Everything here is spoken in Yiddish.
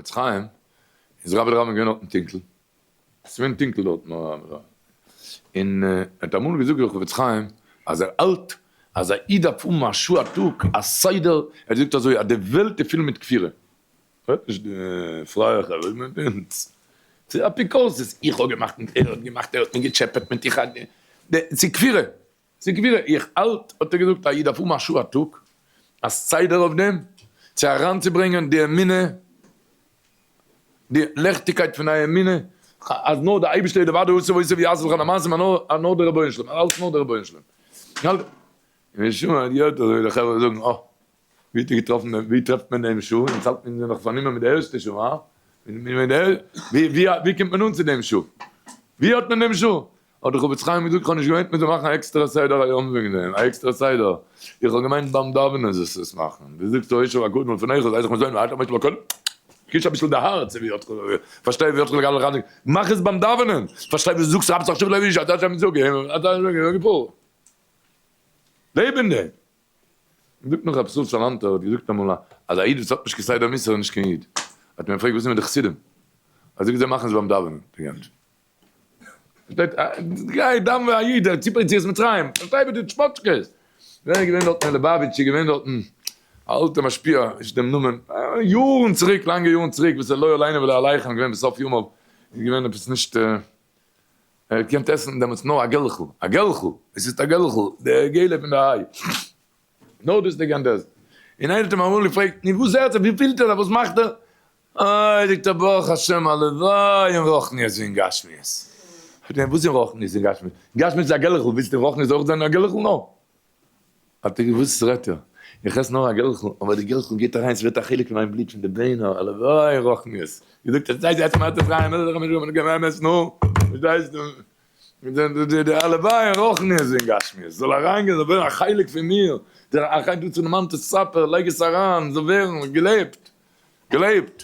חפץ חיים, איז רבי דרבי געווען דארטן טונקל, עס איז געווען טונקל דארטן, און ער האט אמאל געזאגט דער חפץ חיים אז ער האלט אז א איד דארף האבן א שעה א טאג א סדר, ער האט געזאגט אזוי אז די וועלט איז פול מיט כפירה, רעדט נישט די פרייע חברה מיט אונז, ס'איז אפיקורסות, איך האב געמאכט מיט ער האט געמאכט ער האט מיר געטשעפעט מיט איך, ס'איז כפירה, ס'איז כפירה, איך האלט האט ער געזאגט א איד דארף האבן א שעה א טאג א סדר אויף דעם צו אריינצוברענגען די אמונה, די לעכטיגקייט פון א אמונה אז נאר די אייבערשטער איז לבדו עושה ועושה ויעשה לכל המעשים אז נאר דער רבונו של עולם, אלץ נאר דער רבונו של עולם. און משום מה האט געהערט אזוי ווי די חברה זאגן אה ווי האט איר געטראפן דעם ווי טרעפט מען דעם שעה אונז האלט מיר נאך פארנומען מיט די ערשטע שעה הא? ווי קומט מען אן צו דעם שעה? ווי האט מען דעם שעה? האט דער חפץ חיים געזאגט, איך האב נישט געמיינט מען זאל מאכן א עקסטערע סדר היום וועגן דעם, א עקסטערע סדר, איך האב געמיינט ביים דאווענען זאלסטו עס מאכן, דו זאגסט הושע הקטן לפניך, זיי זיך מתבונן, ואתה משל בכל, קיש אביסל די הארץ, ווי האט פארשטיי ווי האט לגדל חזק, מאך עס ביים דאווענען, פארשטיי וואס דו זאגסט רב תחשוב לב איש, אתה השם זאג, אתה השם זאג, לעב אין דעם. זאגט נאך רב ישראל סאלאנטער האט געזאגט אמאל אז א איד וואס האט נישט קיין סדר מוסר איז נישט קיין איד, האט מען געפרעגט וואס איז מיט די חסידים, האט ער געזאגט זיי מאכן עס ביים דאווענען, די גאנצע. פארשטייט גיי דאווען ווי א איד דער ציפער יציאת מצרים פארשטיי ווי די טשפאטשקעס ווער איז געווען דארטן אין ליבאוויטש איז געווען דארטן א אלטע משפיע נישט דעם נאמען יארן צוריק לאנגע יארן צוריק וואס איז לא עלינו ולא עליכם געווען בסוף ימיו איז געווען עפעס נישט ער האט געקענט עסן דעמאלטס נאר א געלכל א געלכל עס איז א געלכל די געלע פון די איי נאר דאס האט ער געקענט עסן און איינער האט אים אמאל געפרעגט נו וואס הערט זיך ווי פילט ער זיך וואס מאכט ער אוי, זאגט ער, ברוך השם הלוואי אין רוחניות ווי אין גשמיות. פרעגט ער אים, וואס אין רוחניות און גשמיות? גשמיות איז א געלעכל, ווילסט אין רוחניות אויך זיין א געלעכל? נא. האט ער געוואוסט וואס רעדט ער, איך עס נאר א געלעכל, אבער די געלעכל גייט אריין, ס'ווערט א חלק פון מיין בלוט, פון די ביינער, הלוואי אין רוחניות. געזאגט ער, זיי זעצן ארץ ישראל, אמת, נו, פארשטייסט? די הלוואי אין רוחניות און גשמיות זאל אריינגיין זאל ווערן א חלק פון מיר, דער א חלק דא צו דערמאנטע ספר, לייג עס אריין, זאל ווערן געלעבט, געלעבט.